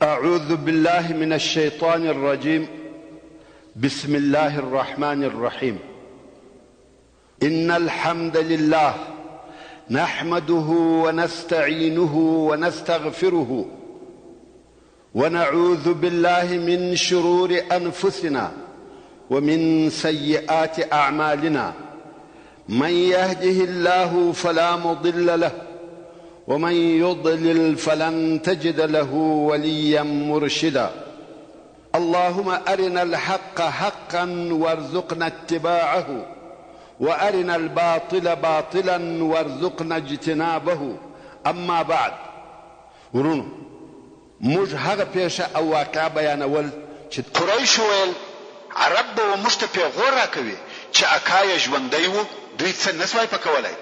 أعوذ بالله من الشيطان الرجيم بسم الله الرحمن الرحيم إن الحمد لله نحمده ونستعينه ونستغفره ونعوذ بالله من شرور أنفسنا ومن سيئات أعمالنا من يهده الله فلا مضل له ومن يضلل فلن تجد له وليا مرشدا اللهم أرنا الحق حقا وارزقنا اتباعه وأرنا الباطل باطلا وارزقنا اجتنابه أما بعد ورونو موږ هغه پېښه او واقعه بیانول چې. قریشو ویل، عرب به و موږ ته پېغور راکوي چې اکا یې ژوندی و دوی څه نه شوای په کولای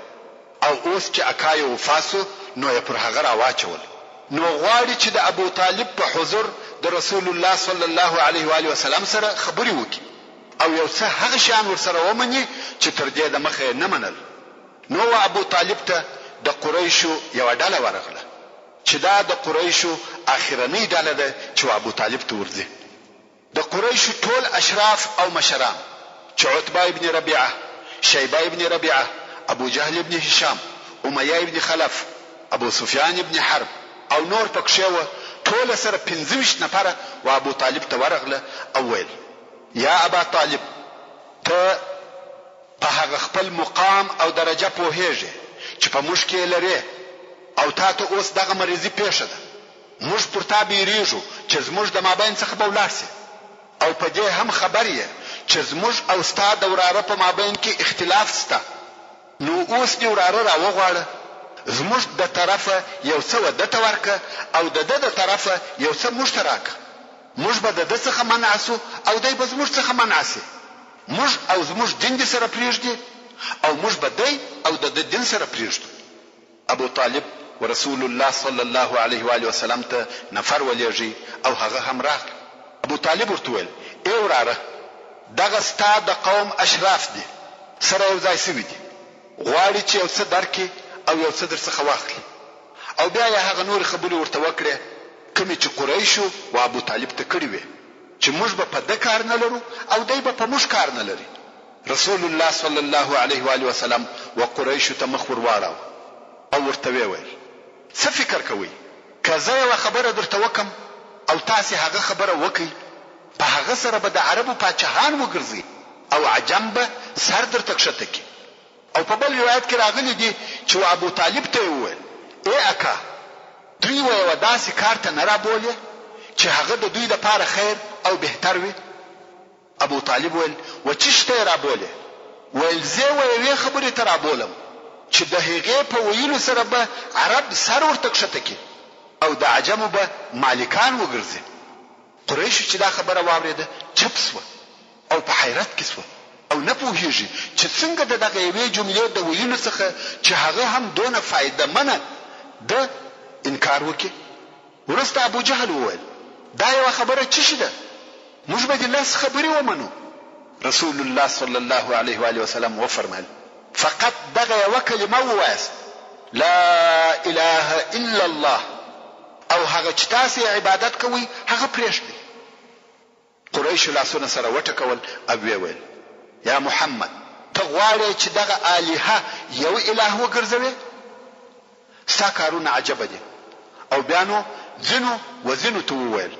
او اوس چې اکا یې وفات شو نو یې پر هغه راواچول نو غواړي چې د ابوطالب په حضور د رسول الله صلی الله علیه وآله وسلم سره خبرې وکړي او یو څه هغه شیان ورسره ومني چې تر دې دمخه یې نه منل نو و ابوطالب ته د قریشو یوه ډله ورغله. چې دا د قریشو اخرنۍ ډله ده چې و ابوطالب ته ورځي. د قریشو ټول اشراف او مشران چې عتبه ابن ربیعه، شیبه ابن ربیعه، ابوجهل ابن هشام، امیه ابن خلف، ابوسفیان ابن حرب او نور پکښې وه ټوله سره 25 نفره و ابوطالب ته ورغله او ویل، یا ابا طالب! ته په هغه خپل مقام او درجه پوهېږې چې په موږ کې یې لرې او تا ته اوس دغه مریضي پېښه ده، موږ پر تا بېرېږو چې زموږ د مابین څخه به ولاړ شې او په دې هم خبر یې چې زموږ او ستا د وراره په مابین کې اختلاف شته، نو اوس دې وراره راوغواړه، زموږ د طرفه یو څه و ده ته ورکړه او د ده د طرفه یو څه موږ ته راکړه، موږ به د ده څخه منع شو او دی به زموږ څخه منع شي. موږ او زموږ دین دې سره پرېږدي او موږ به دی او د ده دین سره پرېږدو. ابو طالب ورسول الله صلی الله علیه وآله وسلم ته نفر ولېږی او هغه هم راغی. ابو طالب ورته وویل، اې وراره! دغه ستا د قوم اشراف دي سره یو ځای شوي دي، غواړي چې یو څه درکړي او یو څه درڅخه واخلي. او بیا یې هغه نورې خبرې ورته وکړې کومې چې قریشو و ابو طالب ته کړې وې. چې موږ به په ده کار نه لرو او دی به په موږ کار نه لري. رسول الله صلی الله علیه وآله وسلم و قریشو ته مخ ور واړاوه او ورته ویې ویل، څه فکر کوئ، که زه یوه خبره درته وکړم او تاسې هغه خبره وکړئ، په هغه سره به د عربو پاچهان وګرځئ او عجم به سر درته کښته کړي. او په بل روایت کې راغلي دي چې و ابوطالب ته یې وویل، اې اکا! دوی و یوه داسې کار ته نه رابولې چې هغه د دوی لپاره خیر او بهتر وي؟ ابوطالب ویل، و څه شي ته یې رابولې؟ ویل، زه یې و یوې خبرې ته رابولم چې د هغې په ویلو سره به عرب سر ورته کښته کړي او د عجمو به مالکان وګرځي. قریشو چې دا خبره واورېده چپ شوه او په حیرت کې شوه او نه پوهېږي چې څنګه د دغه یوې جملې د ویلو څخه چې هغه هم دونه فایده منه ده انکار وکړي. وروسته ابوجهل وویل، دا یوه خبره څه شي ده؟ موږ به دې لس خبرې ومنو. رسول الله صلی الله علیه وآله وسلم وفرمایل، فقط دغه یوه کلمه ووایاست، لا اله الا الله، او هغه چې تاسې یې عبادت کوئ هغه پرېږدئ. قریشو لاسونه سره وټکول او ویې ویل، یا محمد! ته غواړې چې دغه الهه یو اله وګرځوې؟ ستا کارونه عجبه دي. او بیا نو ځینو و ځینو ته وویل،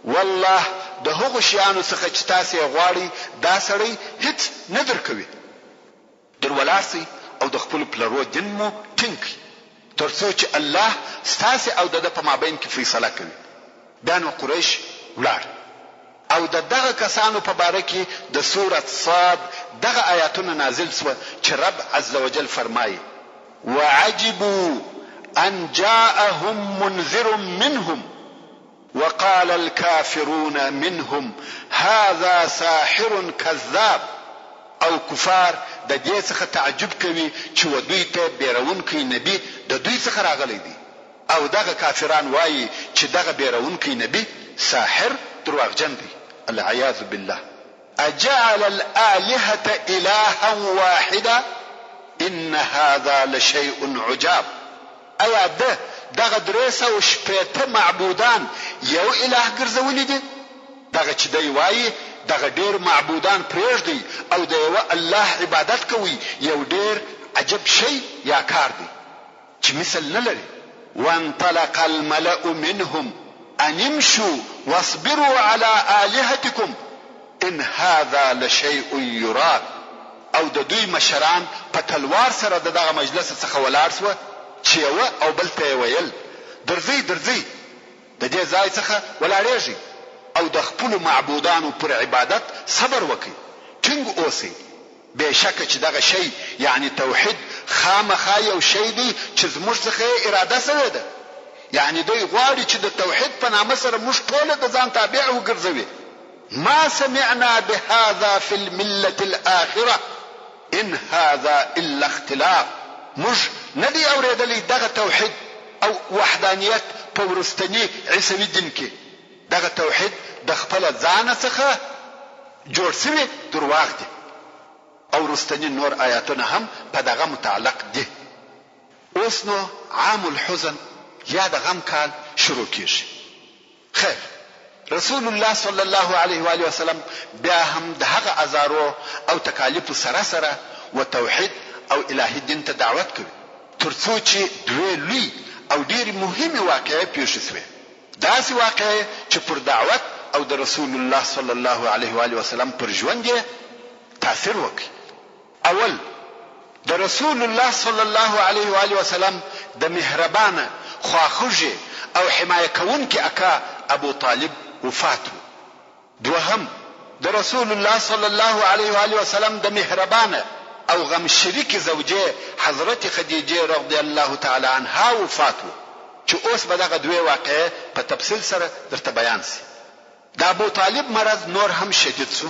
والله د هغو شیانو څخه چې تاسې یې غواړئ دا سړی هیڅ نه درکوي. در ولاړ شئ او د خپلو پلرو دین مو ټینګ کړئ، تر څو چې الله ستاسې او د ده په مابین کې فیصله کوي. بیا نو قریش ولاړ او د دغه کسانو په باره کې د سورة صاد دغه آیاتونه نازل شوه چې رب عزوجل فرمایي، وعجبوا ان جاءهم منذر منهم وقال الکافرون منهم هذا ساحر کذاب او کفار د دې څخه تعجب کوي چې و دوی ته بېرونکی نبي د دوی څخه راغلی دی او دغه کافران وايي چې دغه بېرونکی نبي ساحر درواغجن دی العیاذ بالله. اجعل الالهة الها واحدا ان هذا لشیء عجاب ایا ده دغه 360 معبودان یو اله ګرځولي دي؟ دغه چې دی وايي دغه ډېر معبودان پرېږدئ او د یوه الله عبادت کوئ یو ډېر عجب شی یا کار دی چې مثل نه لري. وانطلق الملأ منهم ان امشوا واصبروا علی آلهتکم ان هذا لشیء یراد او د دوی مشران په تلوار سره د دغه مجلسه څخه ولاړ شوه چې یوه او بل ته یې ویل، درځئ درځئ! د دې ځای څخه ولاړېږئ او د خپلو معبودانو پر عبادت صبر وکړئ، ټینګ اوسئ، بې شکه چې دغه شی، یعنې توحید، خامخا یو شی دی چې زموږ څخه یې اراده شوې ده، یعنې دی غواړي چې د توحید په نامه سره موږ ټوله د ځان تابع وګرځوي، ما سمعنا بهذا فی الملة الاخرة ان هذا الا اختلاق، موږ نه دی اورېدلی دغه توحید او وحدانیت په وروستني عیسوي دین کې، دغه توحید د خپله ځانه څخه جوړ شوي درواغ دي او وروستني نور آیاتونه هم په دغه متعلق دي. اوس نو عام الحزن یا د غم کال شروع کېږي. خیر، رسول الله صلی الله علیه وآله وسلم بیا هم د هغه ازارو او تکالیفو سره سره و توحید او الهي دین ته دعوت کوي، تر څو چې دوې لوی او ډېرې مهمې واقعې پېښې شوې، داسې واقعې چې پر دعوت او د رسول الله صلی الله علیه وآله وسلم پر ژوند یې تاثیر وکړ. اول، د رسول الله صلی الله علیه و آله وسلم د مهربانه، خواخوږي او حمایه کوونکي اکا ابو طالب وفات وو. دوهم، د رسول الله صلی الله علیه و آله وسلم د مهربانه او غم شریکې زوجې حضرت خدیجې رضی الله تعالی عنها وفات وو، چې اوس به دغه دوې واقعې په تفصیل سره درته بیان شي. د ابوطالب مرض نور هم شدید شو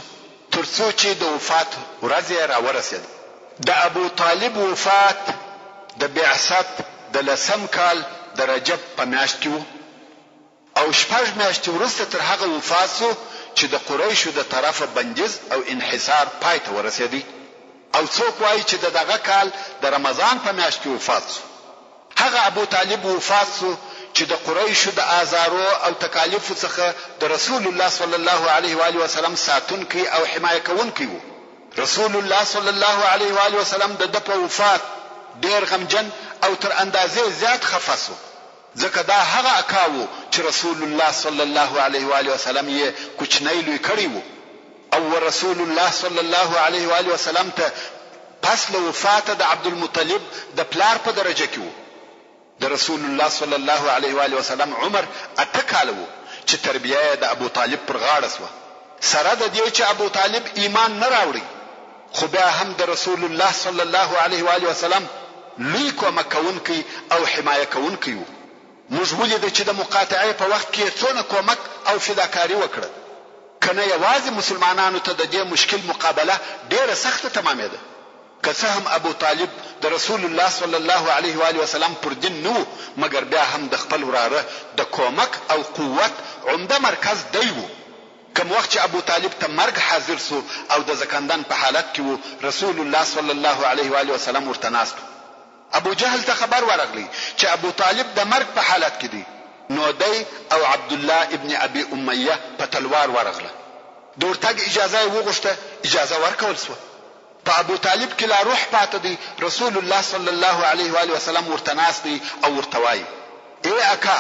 تر څو چې د وفات ورځ یې راورسېده. د ابوطالب وفات د بعثت د لسم کال د رجب په میاشت کې و او شپږ میاشتې وروسته تر هغه وفات شو چې د قریشو د طرفه بندیز او انحصار پای ته ورسېدی او څوک وایي چې د دغه کال د رمضان په میاشت کې وفات شو. هغه ابوطالب وفات شو چې د قریشو د آزارو او تکالیفو څخه د رسول الله صلی الله علیه و آله وسلم ساتونکی او حمایه کوونکی وو. رسول الله صلی الله علیه و آله وسلم د ده په وفات ډیر غمجن او تر اندازې زیات خفه شو، ځکه دا هغه اکا وو چې رسول الله صلی الله علیه و آله وسلم یې کوچنی لوی کړی وو او ورسول الله صلی الله علیه و آله وسلم ته پس له وفاته د عبدالمطلب د پلار په درجه کې وو. د رسول الله صلی الله علیه وآله وسلم عمر اته کاله وو چې تربیه یې د ابوطالب پر غاړه شوه. سره د دې چې ابوطالب ایمان نه راوړی خو بیا هم د رسول الله صلی الله علیه وآله وسلم لوی کومک کوونکی او حمایه کوونکی وو. موږ ولیده چې د مقاطعې په وخت کې یې څونه کومک او فداکاري وکړه. که نه یوازې مسلمانانو ته د دې مشکل مقابله ډېره سخته تمامېده. که څه هم ابوطالب د رسول الله صلی الله علیه و آله وسلم پر دین نه وو، مګر بیا هم د خپل وراره د کومک او قوت عمده مرکز دی وو. کوم وخت چې ابوطالب ته مرګ حاضر شو او د زکندن په حالت کې وو، رسول الله صلی الله علیه و آله وسلم ورته ناست وو. ابوجهل ته خبر ورغلی چې ابوطالب د مرګ په حالت کې دی، نو دی او عبدالله ابن ابي امیه په تلوار ورغله، د ورتګ اجازه یې وغوښته، اجازه ورکول شوه. په ابوطالب کې لا روح پاته دی، رسول الله صلی الله علیه وآله وسلم ورته ناست دی او ورته وایي، ای اکا!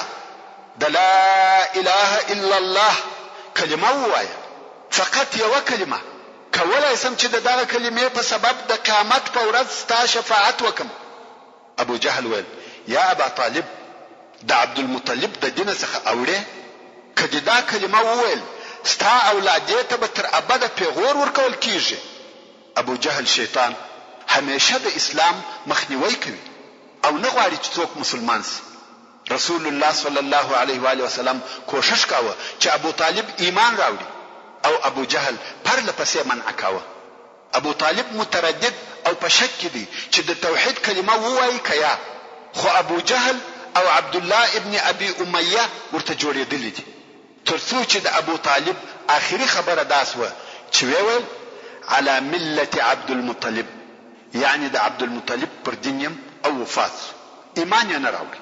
د لا اله الا الله کلمه ووایه، فقط یوه کلمه، کولای شم چې د دغه کلمې په سبب د قیامت په ورځ ستا شفاعت وکړم. ابو جهل ویل، یا ابا طالب! د عبدالمطلب د دینه څخه اوړې؟ که دې دا کلمه وویل ستا اولادې ته به تر ابده پیغور ورکول کیږي. ابو جهل شیطان همیشه د اسلام مخنیوی کوي او نه غواړي چې څوک مسلمان شي. رسول الله صلی الله علیه و آله وسلم کوښښ کاوه چې ابوطالب ایمان راوړي او ابوجهل پرله پسې منع کاوه. ابوطالب متردد او په شک کې دی چې د توحید کلمه ووایي که یا، خو ابوجهل او عبدالله ابن ابي امیه ورته جوړېدلي دي. تر څو چې د ابوطالب اخري خبره دا شوه چې ویې ویل، علی ملة عبدالمطلب، یعنې د عبدالمطلب پر دین یم او وفات شو. ایمان یې نه راوړ.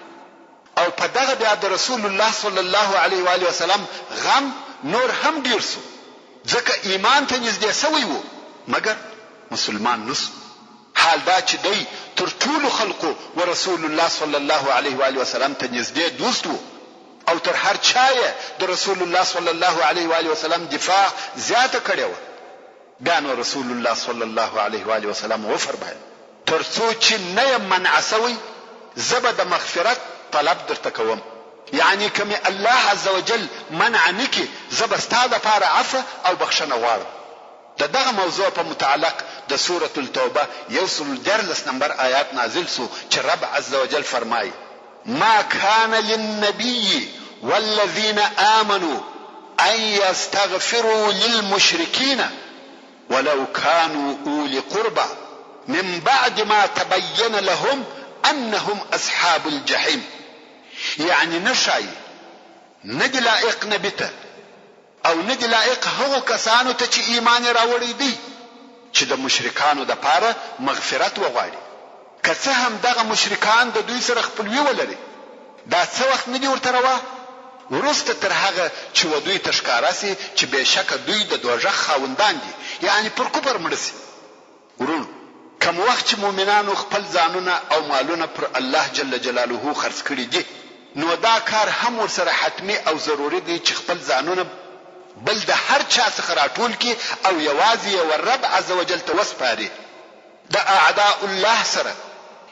او په دغه بیا د رسول الله صلی الله علیه و آله وسلم غم نور هم ډیر شو، ځکه ایمان ته نږدې شوی وو، مګر مسلمان نه شو، حال دا چې دی تر ټولو خلقو و رسول الله صلی الله علیه و آله وسلم ته نږدې دوست وو او تر هر چا یې د رسول الله صلی الله علیه و آله وسلم دفاع زیاته کړې وه. بیا نو رسول الله صلی الله علیه و آله وسلم وفرمایل، تر څو چې نه یم منع شوی زه به د مغفرت طلب درته کوم، یعنې که مې الله عزوجل منع نه کړي زه به ستا لپاره عفو او بخښنه غواړم. د دغه موضوع په متعلق د سورة التوبه 113 نمبر آیات نازل شو چې رب عزوجل فرمایي، ما کان للنبي والذین آمنوا ان یستغفروا للمشرکین ولو کانوا اولی قربی من بعد ما تبین لهم انهم اصحاب الجحیم یعنی نه ښایي نه دي لایق نبي ته او نه دي لایق هغو کسانو ته چې ایمان یې راوړی دی چې د مشرکانو لپاره مغفرت وغواړي، که څه هم دغه مشرکان د دوی سره خپلوي ولري، دا څه وخت نه دي ورته روا؟ وروسته تر هغه چې و دوی ته ښکاره شي چې بېشکه دوی د دوږخ خاوندان دي، یعنې پر کفر مړه شي. وروڼو! کوم وخت چې مؤمنانو خپل ځانونه او مالونه پر الله جل جلاله خرڅ کړي دي، نو دا کار هم ورسره حتمي او ضروري دی چې خپل ځانونه بل د هر چا څخه راټول کړي او یوازې یې و رب عزوجل ته وسپاري. د اعداء الله سره،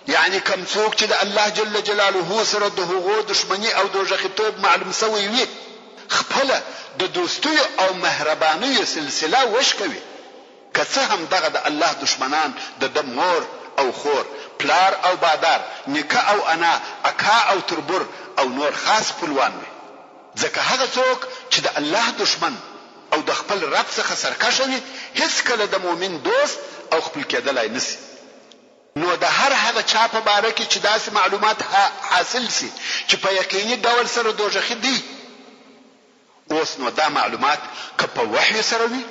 یعنې کوم څوک چې د الله جل جلاله سره د هغو دښمني او دوږخیتوب معلوم شوی وي، خپله د دوستیو او مهربانیو سلسله وشکوي. که څه هم دغه د الله دښمنان د ده مور او خور، پلار او بادار، نیکه او انا، اکا او تربور او نور خاص خپلوان وي. ځکه هغه څوک چې د الله دښمن او د خپل رب څخه سرکښه وي، هیڅکله د مؤمن دوست او خپل کیدلای نه شي. نو د هر هغه چا په باره کې چې داسې معلومات حاصل شي چې په یقیني ډول سره دوږخي دی، اوس نو دا معلومات که په وحی سره وي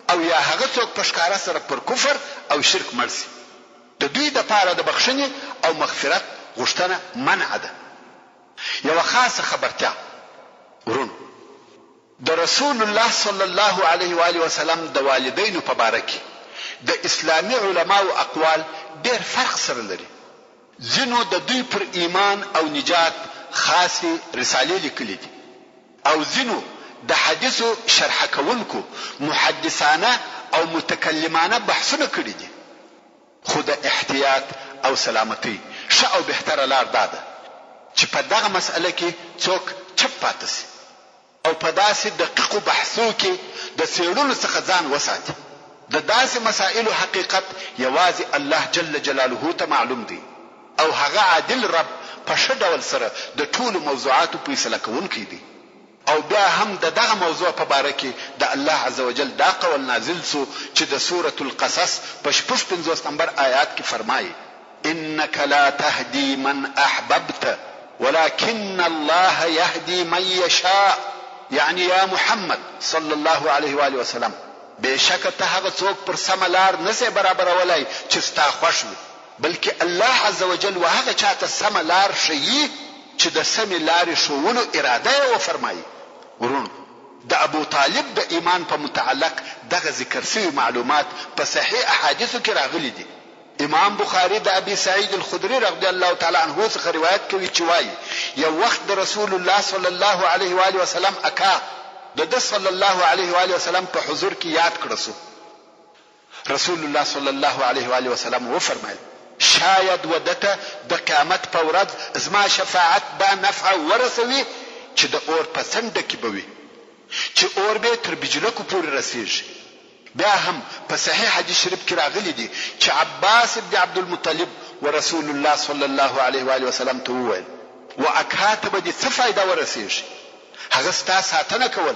او یا هغه څوک په ښکاره سره پر کفر او شرک مړ شي د دوی دپاره د بخښنې او مغفرت غوښتنه منع ده. یوه خاصه خبرتیا وروڼو! د رسول الله صلی الله علیه و آله وسلم د والدینو په باره کې د اسلامي علماوو اقوال ډېر فرق سره لري. ځینو د دوی پر ایمان او نجات خاصې رسالې لیکلې دي او ځینو د حدیثو شرح کوونکو محدثانه او متکلمانه بحثونه کړي دي، خو د احتیاط او سلامتۍ ښه او بهتره لار دا ده چې په دغه مسئله کې څوک چپ پاتې شي. او په داسې دقیقو بحثو کې د څېړلو څخه ځان وساتي. د داسې مسائلو حقیقت یوازې الله جل جلاله ته معلوم دی او هغه عادل رب په ښه ډول سره د ټولو موضوعاتو فیصله کوونکی دی. او بیا هم ددغه موضوع په باره کې د الله عزوجل دا قول نازل شو چې د سورة القصص په 56 نمبر آیات کې فرمایي. انک لا تهدی من احببت ولکن الله یهدی من یشاء یعنی یا محمد صلی الله علیه وآله وسلم بېشکه ته هغه څوک پر سمه لار نه سې برابرولای چې ستا خوښ وي بلکې الله عزوجل و هغه چا ته سمه لار ښيي چې د سمې لارې ښوولو اراده یې وفرمایي. وروڼو! د ابوطالب د ایمان په متعلق دغه ذکر شوي معلومات په صحیح احادیثو کې راغلي دي. امام بخاري د ابي سعيد الخدري رضي الله تعالی عنه څخه روايت کوي چې وايي، يو وخت د رسول الله صلی الله علیه و آله وسلم اکا د ده صلی الله علیه و آله وسلم په حضور کې ياد کړه شو. رسول الله صلی الله علیه و آله وسلم وفرمايل، شاید و ده ته د قیامت په ورځ زما شفاعت دا نفع ورسوي چې د اور په څنډه کې به وي چې اور به تر بجلکو پورې رسېږي. بیا هم په صحیح حدیث شریف کې راغلي دي چې عباس ابن عبدالمطلب ورسول الله صلی الله علیه وآله وسلم ته وویل، و اکا ته به دې څه فایده ورسیږي؟ هغه ستا ساتنه کول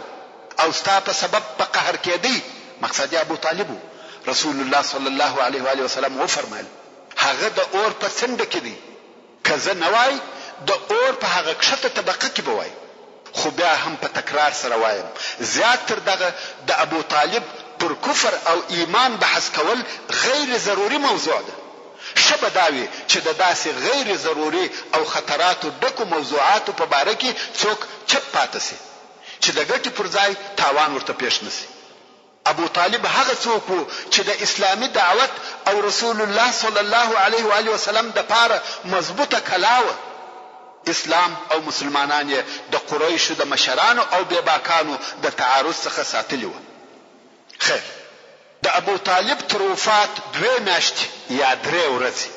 او ستا په سبب په قهر کیدی، مقصد یې ابوطالب وو، رسول الله صلی الله علیه وآله وسلم وفرمایل، هغه د اور په څنډه کې دی، که زه نه وای د اور په هغه کښته طبقه کې به وای. خو بیا هم په تکرار سره وایم زیات تر دغه د ابوطالب پر کفر او ایمان بحث کول غیر ضروري موضوع ده. ښه به دا وي چې د داسې غیر ضروري او خطراتو ډکو موضوعاتو په باره کې څوک چپ پاته شي چې د ګټې پر ځای تاوان ورته پېښ نه شي. ابو طالب هغه څوک وو چې د اسلامي دعوت او رسول الله صلی الله علیه و آله وسلم دپاره مضبوطه کلا وه. اسلام او مسلمانان یې د قریشو د مشرانو او بې باکانو د تعرض څخه ساتلي وه. خیر! د ابو طالب تر وفات دوې میاشتې یا درې ورځې،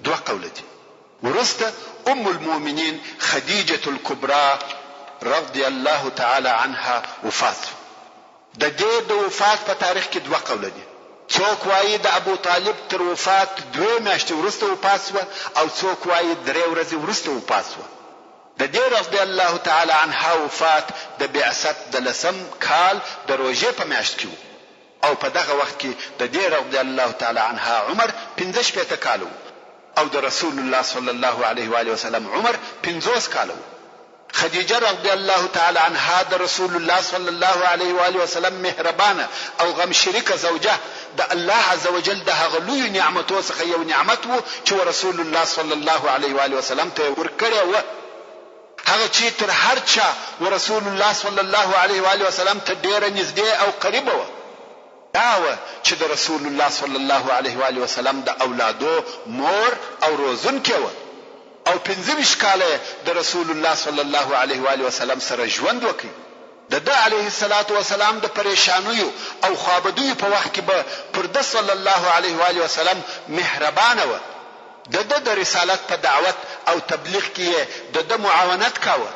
دوه قوله دي، وروسته ام المؤمنین خدیجة الکبری رضی الله تعالی عنها وفات شوه. د دې د وفات په تاریخ کې دوه قوله دي، څوک وايي د ابو طالب تر وفات دوې میاشتې وروسته وفات شوه او څوک وايي درې ورځې وروسته وفات شوه. د دې رضی الله تعالی عنها وفات د بعثت د لسم کال د روژې په میاشت کې وو او په دغه وخت کې د دې رضی الله تعالی عنها عمر 65 کاله وو او د رسول الله صلی الله علیه وآله وسلم عمر 50 کاله وو. خدیجه رضی الله تعالی عنها د رسول الله صلی الله علیه و آله وسلم مهربانه او غم شریکه زوجه د الله عزوجل د هغه لویو نعمتو څخه یو نعمت وو چې ورسول الله صلی الله علیه و آله وسلم ته یې ورکړی وه هغه چې تر هر چا ورسول الله صلی الله علیه و آله وسلم ته ډیره نږدې او قریبه وه. دا وه چې د رسول الله صلی الله علیه و آله وسلم د اولادو مور او روزونکې وه او 25 کاله یې د رسول الله صلی الله علیه و آله وسلم سره ژوند وکړ. د ده علیه الصلوة والسلام د پریشانیو او خوابدیو په وخت کې به پر ده صلی الله علیه و آله وسلم مهربانه وه، د ده د رسالت په دعوت او تبلیغ کې یې د ده معاونت کاوه.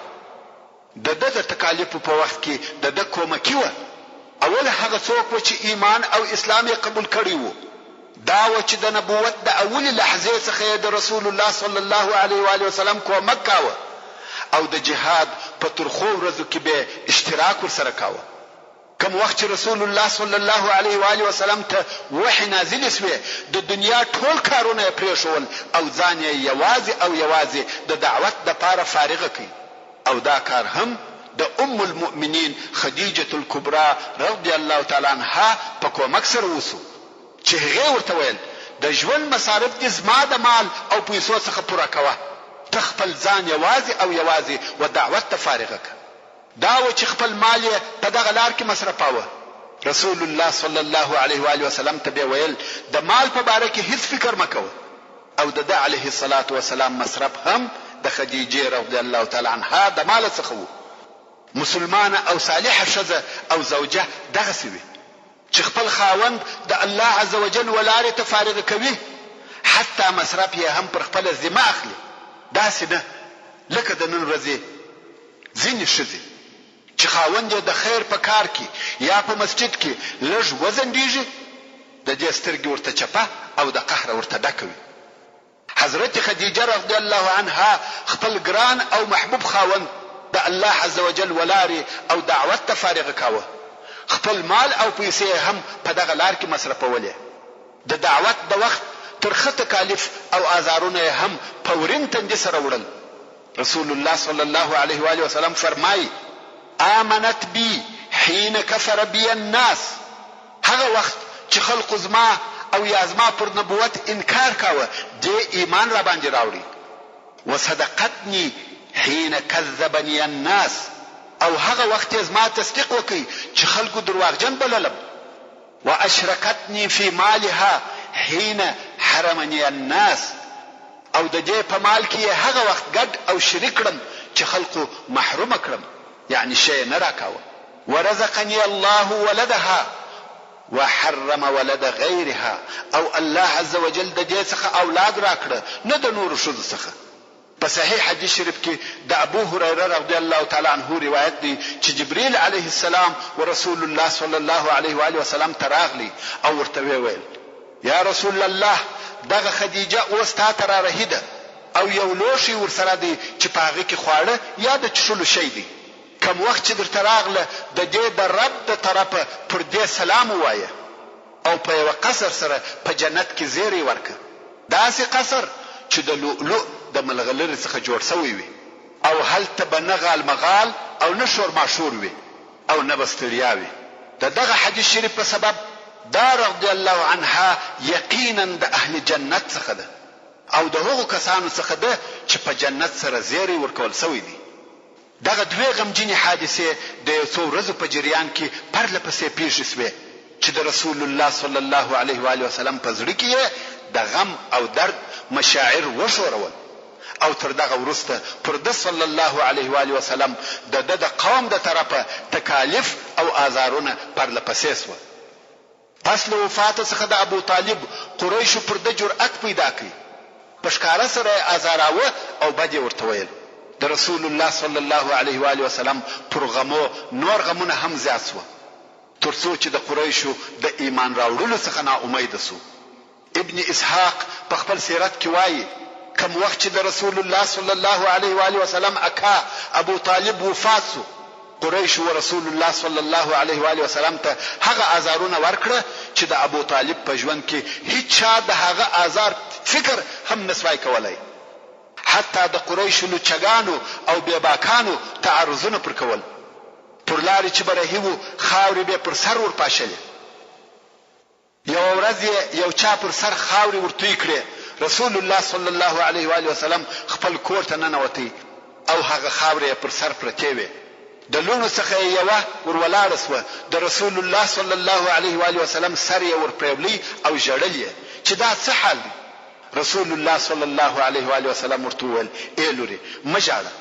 د ده د تکالیفو په وخت کې د ده کومکي وه. اول هغه څوک وه چې ایمان او اسلام یې قبول کړی وو. دا وه چې د نبوت د اولې لحظې څخه یې د رسول الله صلی الله علیه وآله وسلم کومک کاوه او د جهاد په ترخو ورځو کې به یې اشتراک ورسره کاوه. کوم وخت چې رسول الله صلی الله علیه و آله وسلم ته وحی نازلې شوې، د دنیا ټول کارونه یې پرېښوول او ځان یې یوازې او یوازې د دعوت لپاره فارغه کړ او دا کار هم د ام المؤمنین خدیجة الکبری رضی الله تعالی عنها په کومک سره وشو چې هغې ورته ویل، د ژوند مصارف دې زما د مال او پیسو څخه پوره کوه، ته خپل ځان یوازې او یوازې و دعوت ته فارغه کړه. دا و چې خپل مال یې په دغه لار کې مصرفاوه. رسول الله صلی الله علیه وآله وسلم ته به ویل، د مال په باره کې هیڅ فکر مه کوه او د ده علیه الصلوة والسلام مصرف هم د خدیجې رضی الله تعالی عنها د ماله څخه وو. مسلمانه او صالحه ښځه او زوجه دغسې وي. چې خپل خاوند د الله عزوجل و لارې ته فارغ کوي، حتی مصرف یې هم پر خپله ذمه اخلي، داسې نه لکه د نن ورځې ځینې ښځې چې خاوند یې د خیر په کار کې یا په مسجد کې لږ وځنډېږي، د دې سترګې ورته چپه او د قهره ورته ډکه وي. حضرت خدیجه رضی الله عنها خپل ګران او محبوب خاوند د الله عزوجل ولارې او دعوت ته فارغ کاوه، خپل مال او پیسې یې هم په دغه لار کې مصرفولې، د دعوت د وخت ترخه تکالیف او آزارونه یې هم په ورین تندي سره وړل. رسول الله صلی الله علیه وآله وسلم فرمايي، آمنت بي حين کفر بي الناس، هغه وخت چې خلقو زما او یا زما پر نبوت انکار کاوه، دې ایمان راباندې راوړی، وصدقتني حين کذبني الناس، او هغه وخت یې زما تصدیق وکړ چې خلکو درواغجن بللم، واشرکتني في مالها حين حرمني الناس، او د دې په مال کې یې هغه وخت ګډ او شریک کړم چې خلقو محرومه کړم، یعنې شی یې نه راکاوه. ورزقني الله ولدها وحرم ولد غیرها، او الله عزوجل د دې څخه اولاد راکړه نه د نورو ښځو څخه. په صحیح حدیث شریف کې د ابو هریره رضی الله تعالی عنه روایت دی چې جبریل علیه السلام ورسول الله صلی الله علیه و آله وسلم ته راغلی او ورته ویې ویل، یا رسول الله! دغه خدیجه اوس تا ته را رهي ده او یو لوښی ورسره دی چې په هغه کې خواړه یا د چښلو شی دی، کوم وخت چې درته راغله د دې د رب د طرفه پر دې سلام ووایه او په یوه قصر سره په جنت کې زیری ورکړه، داسې قصر چې د لؤلؤ د ملغلرې څخه جوړ شوی وي او هلته به نه غالمغال او نه شورماشور وي. او نه به ستړیا وي. د دغه حدیث شریف په سبب دا رضی الله عنها یقینا د اهل جنت څخه ده او د هغو کسانو څخه ده چې په جنت سره زیری ورکول شوی دی. دغه دوې غمجنې حادثې د یو څو ورځو په جریان کې پرله پسې پېښې شوې چې د رسول الله صلی الله علیه وآله وسلم په زړه کې یې د غم او درد مشاعر وښورول او تر دغه وروسته پر ده صلی الله علیه وآله وسلم د ده د قوم د طرفه تکالیف او آزارونه پرله پسې شوه. پس له وفاته څخه د ابوطالب، قریشو پر ده جرئت پیدا کړ، په ښکاره سره یې ازاراوه او بد یې ورته ویل. د رسول الله صلی الله علیه وآله وسلم پر غمو نور غمونه هم زیات شوه، تر څو چې د قریشو د ایمان راوړلو څخه نا امیده شو. ابن اسحاق په خپل سیرت کې وايي، کوم وخت چې د رسول الله صلی الله علیه و آله وسلم اکا ابو طالب وفات شو، قریشو و رسول الله صلی الله علیه و آله وسلم ته هغه آزارونه ورکړه چې د ابو طالب په ژوند کې هیچا د هغه آزار فکر هم نه شوای کولای. حتی د قریشو لوچګانو او بې باکانو تعرضونه پر کول. پر لارې چې به رهي وو، خاورې به یې پر سر ورپاشلې. یوه ورځ یې یو چا پر سر خاورې ور توی کړې، رسول الله صلی الله علیه وآله وسلم خپل کور ته ننوتی او هغه خاورې یې پر سر پرتې وې، د لوڼو څخه یې یوه ور ولاړه شوه، د رسول الله صلی الله علیه وآله وسلم سر یې ور پرېولی او ژړل یې چې دا څه حال دی؟ رسول الله صلی الله علیه وآله وسلم ورته وویل، اې لورې! مه ژاړه،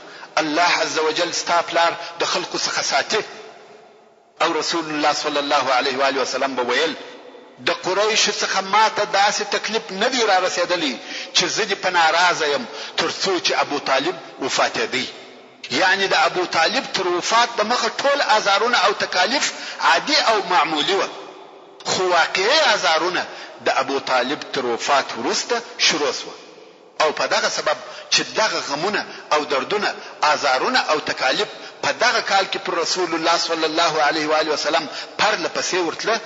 الله عزوجل ستا پلار د خلقو څخه ساتي. او رسول الله صلی الله علیه وآله وسلم به ویل، د قریشو څخه ماته داسې تکلیف نه دی رارسیدلی چې زه دې په ناراضه یم تر څو چې ابوطالب وفاتیدی، یعنې د ابوطالب تر وفات د مخه ټول ازارونه او تکالیف عادي او معمولي وه، خو واقعي ازارونه د ابوطالب تر وفات وروسته شروع شوه. او په دغه سبب چې دغه غمونه او دردونه، آزارونه او تکالیف په دغه کال کې پر رسول الله صلی الله علیه و آله وسلم پرله پسې ورتله،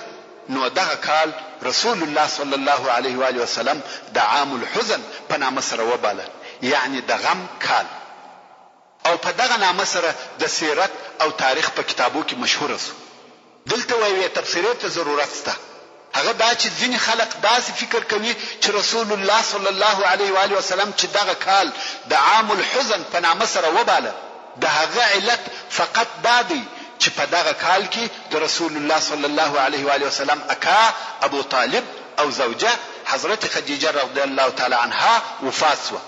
نو دغه کال رسول الله صلی الله علیه و آله وسلم د عام الحزن په نامه سره وباله، یعنې د غم کال. او په دغه نامه سره د سیرت او تاریخ په کتابو کې مشهوره شو. دلته و یوې تبصرې ته ضرورت شته، هغه دا چې ځینې خلق داسې فکر کوي چې رسول الله صلی الله علیه و آله وسلم چې دغه کال د عام الحزن په نامه سره وباله د هغه علت فقط دا دی چې په دغه کال کې د رسول الله صلی الله علیه و آله وسلم اکا ابو طالب او زوجه حضرت خدیجه رضی الله تعالی عنها وفات شوه.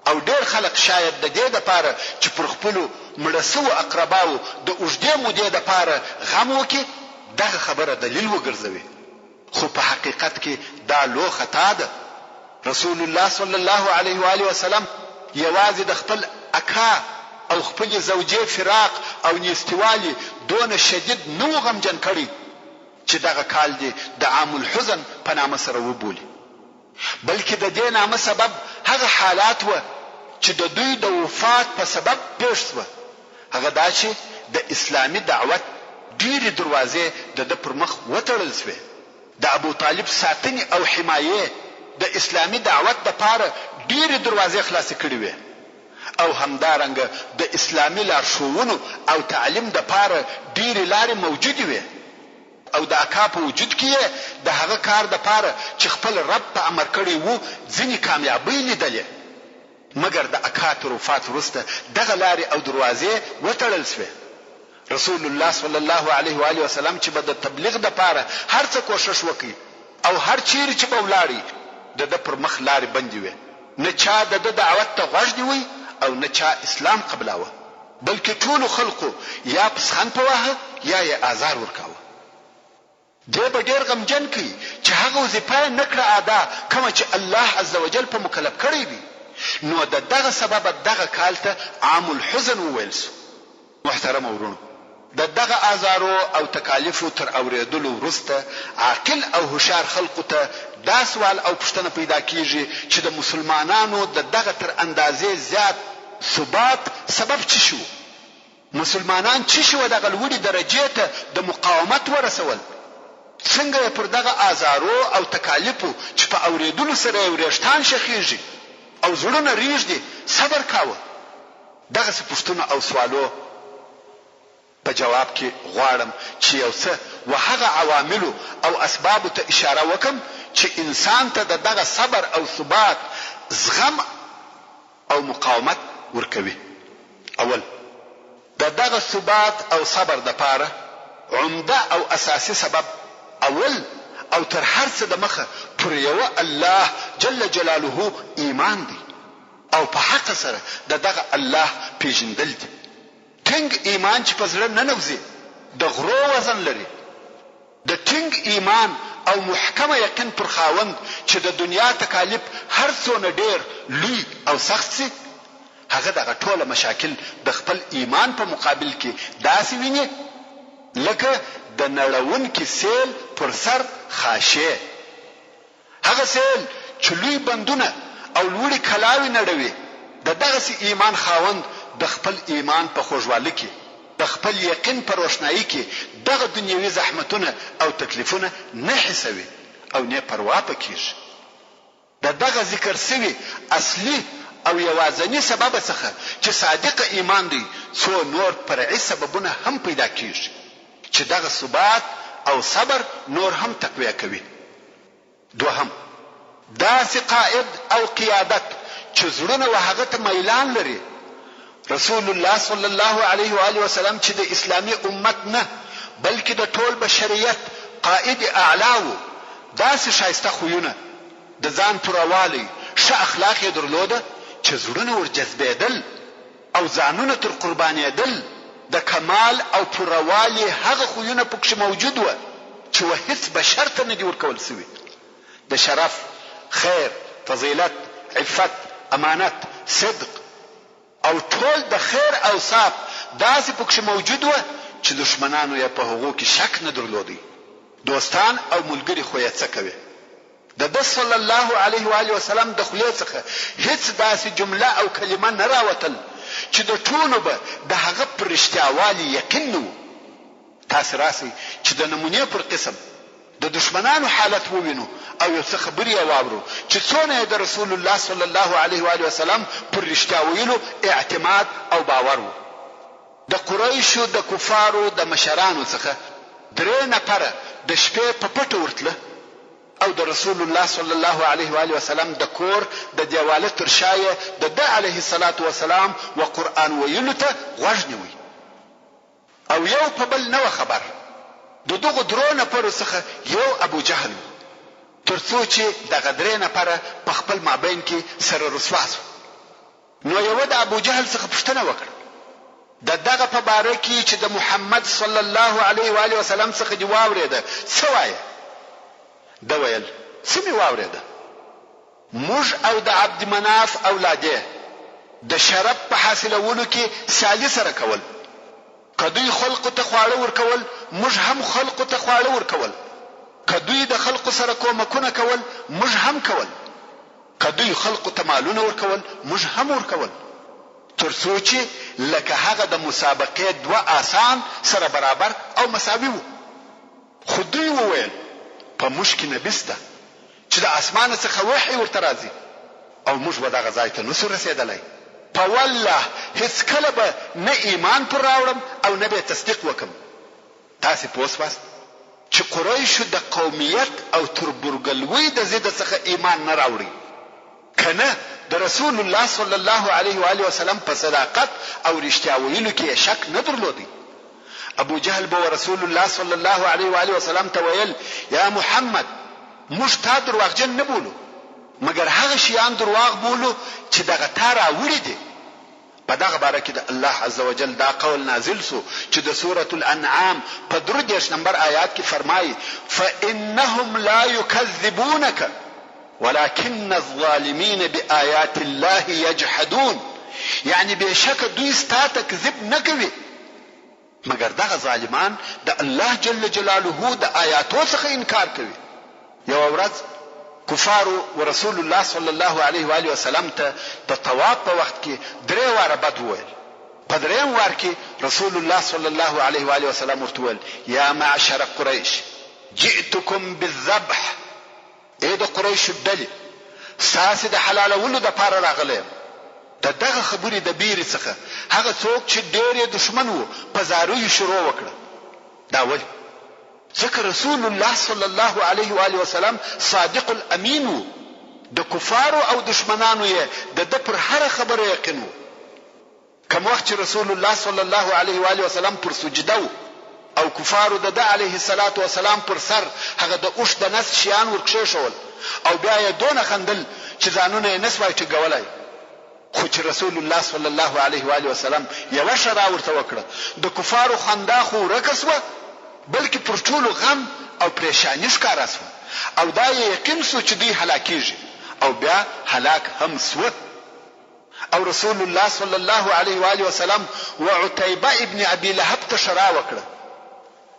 او ډېر خلق شاید د دې لپاره چې پر خپلو مړه شوو اقرباوو د اوږدې مودې لپاره غم وکړي، دغه خبره دلیل وګرځوي، خو په حقیقت کې دا لو خطا ده. رسول الله صلی الله علیه و آله وسلم یوازې د خپل اکا او خپلې زوجې فراق او نیستیوالي دونه شدید نه وو غمجن کړی چې دغه کال دې د عام الحزن په نامه سره وبولي. بلکې د دې نامه سبب هغه حالات وه چې د دوی د وفات په سبب پېښ شوه، هغه دا چې د اسلامي دعوت ډېرې دروازې د ده پر مخ وتړل شوې، د ابوطالب ساتنې او حمایې د اسلامي دعوت لپاره ډېرې دروازې خلاصې کړې وې او همدارنګه د اسلامي لارښوونو او تعلیم لپاره ډېرې لارې موجودې وې. او د اکا په وجود کې یې د هغه کار دپاره چې خپل رب په امر کړی وو ځینې کامیابۍ لیدلې، مګر د اکا تر وفات وروسته دغه لارې او دروازې وتړل شوې. رسول الله صلی الله علیه وآله وسلم چې به د تبلیغ دپاره هر څه کوښښ وکړ او هر چیرې چې به ولاړی د ده پر مخ لارې بندې وې، نه چا د ده دعوت ته غوږ نیوی او نه چا اسلام قبلاوه. بلکې ټولو خلقو یا پسخند په واهه یا یې آزار ورکاوه. دی به ډېر غمجن کړي چې هغه وظیفه یې نه کړه ادا کومه چې الله عزوجل په مکلف کړی دی، نو د دغه سببه دغه کال ته عام الحزن وویل شو. محترمو وروڼو! د دغه آزارو او تکالیفو تر اورېدلو وروسته عاقل او هوښیار خلقو ته دا سوال او پوښتنه پیدا کېږي چې د مسلمانانو د دغه تر اندازې زیات ثبات سبب څه شي وو؟ مسلمانان څه شي و دغه لوړې درجې ته د مقاومت ورسول؟ څنګه یې پر دغه آزارو او تکالیفو چې په اورېدلو سره یې ورېښتان شخېږي او زړونه رېږدي صبر کاوه؟ دغسې پوښتنو او سوالو په جواب کې غواړم چې یو څه و هغه عواملو او اسبابو ته اشاره وکړم چې انسان ته د دغه صبر او ثبات، زغم او مقاومت ورکوي. اول، د دغه ثبات او صبر لپاره عمده او اساسي سبب اول او تر هر څه د مخه پر یوه الله جل جلاله ایمان دی او په حقه سره د دغه الله پېژندل دي. ټینګ ایمان چې په زړه ننوځي د غرو وزن لري. د ټینګ ایمان او محکمه یقین پر خاوند چې د دنیا تکالیف هر څونه ډېر لوی او سخت شي، هغه دغه ټوله مشاکل د خپل ایمان په مقابل کې داسې ویني لکه د نړونکي سیل پر سر خاشې. هغه سیل چې لوی بندونه او لوړې کلاوې نړوي، د دغسې ایمان خاوند د خپل ایمان په خوږوالي کې، د خپل یقین په روښنایي کې دغه دنیوي زحمتونه او تکلیفونه نه حسوي او نۀ پروا په کیږي. د دغه ذکر شوي اصلي او یواځني سببه څخه چې صادقه ایمان دی څو نور فرعي سببونه هم پیدا کیږي چې دغه ثبات او صبر نور هم تقویه کوي. دوهم، داسې قائد او قیادت چې زړونه و هغه ته میلان لري، رسول الله صلی الله علیه و آله وسلم چې د اسلامي امت نه بلکې د ټول بشریت قائد اعلی وو، داسې ښایسته خویونه، د ځان پوره والی، ښه اخلاق یې درلوده چې زړونه ور جذبېدل او ځانونه تر قربانېدل، د کمال او پوره والي هغه خویونه پکښې موجود وه چې و هیڅ بشر ته نه دي ورکول شوي. د شرف، خیر، فضیلت، عفت، امانت، صدق او ټول د خیر اوصاف داسې پکښې موجود وه چې دښمنانو یې په هغو کې شک نه درلودی، دوستان او ملګري خو یې څه کوې. د ده صلی الله علیه و آله وسلم د خولې څخه هیڅ داسې جمله او کلمه نه راوتل چې د ټولو به د هغه پر رښتیاوالي یقین نه وو. تاسې راشئ چې د نمونې پر قسم د دښمنانو حالت ووینو او یو څه خبرې یې واورو چې څونه یې د رسول الله صلی الله علیه و آله وسلم پر رښتیا ویلو اعتماد او باور وو. د قریشو د کفارو د مشرانو څخه درې نفره د شپې په پټه ورتله او د رسول الله صلی الله علیه و آله وسلم د کور د دېواله تر شا یې د ده علیه الصلوة والسلام و قرآن ویلو ته غوږ نیوی. او یو په بل نه وه خبر. د دغو درو نفرو څخه یو ابوجهل وو. تر څو چې دغه درې نفره په خپل مابین کې سره رسوا شو. نو یوه د ابوجهل څخه پوښتنه وکړه، د دغه په باره کې چې د محمد صلی الله علیه و آله وسلم څخه دې واورېده څه وایې؟ ده ویل، څه مې واورېده؟ موږ او د عبد مناف اولادې د شرف په حاصلولو کې سیالي سره کول. که دوی خلقو ته خواړه ورکول، موږ هم خلقو ته خواړه ورکول. که دوی د خلقو سره کومکونه کول، موږ هم کول. که دوی خلقو ته مالونه ورکول، موږ هم ورکول. تر څو چې لکه هغه د مسابقې دوه آسان سره برابر او مساوي وو. خو دوی وویل، په موږ کې نبي شته چې د اسمانه څخه وحی ورته راځي او موږ و دغه ځای ته نشو رسېدلی، په والله هېڅکله به نه ایمان پر راوړم او نه به یې تصدیق وکړم. تاسې پوه شواست چې قریشو د قومیت او تربورګلوۍ د ضده څخه ایمان نه راوړی، که نه د رسول الله صلی الله علیه و آله وسلم په صداقت او رښتیا ویلو کې یې شک نه درلودی. ابوجهل به ورسول الله صلی الله علیه و آله وسلم ته ویل، یا محمد! موږ تا درواغجن نه بولو، مګر هغه شیان درواغ بولو چې دغه تا راوړي دي. په دغه باره کې د الله عزوجل دا قول نازل شو چې د سورة الانعام په 33 نمبر آیات کې فرمایي، فانهم لا یکذبونک ولکن الظالمین بآیات الله یجحدون یعنې بېشکه دوی ستا تکذیب نه کوي، مګر دغه ظالمان د الله جل جلاله د آیاتو څخه انکار کوي. یوه ورځ کفارو ورسول الله صلی الله علیه و آله وسلم ته د طواف په وخت کې درې واره بد وویل. په دریم وار کې رسول الله صلی الله علیه و آله وسلم ورته وویل، یا معشر قریش جئتکم بالذبح، ای د قریشو ډلې! ستاسې د حلالولو لپاره راغلی یم. د دغه خبرې د بیرې څخه هغه څوک چې ډېر یې دښمن وو په زاریو شروع وکړه. دا ولې؟ ځکه رسول الله صلی الله علیه و آله وسلم صادق الامین وو، د کفارو او دښمنانو یې د ده پر هره خبره یقین وو. کوم وخت چې رسول الله صلی الله علیه و آله وسلم پر سجده وو او کفارو د ده علیه الصلوة والسلام پر سر هغه د اوښ د نس شیان ور کښېښول او بیا یې دونه خندل چې ځانونه یې نه سوای ټینګولای، خو چې رسول الله صلی الله علیه و آله وسلم یوه ښرا ورته وکړه، د کفارو خندا خو ورکه شوه، بلکې پر ټولو غم او پرېشاني ښکاره شوه او دا یې یقین شو چې دوی هلاکېږي او بیا هلاک هم شوه. او رسول الله صلی الله علیه و آله وسلم و عتیبه ابن ابي لهب ته ښرا وکړه.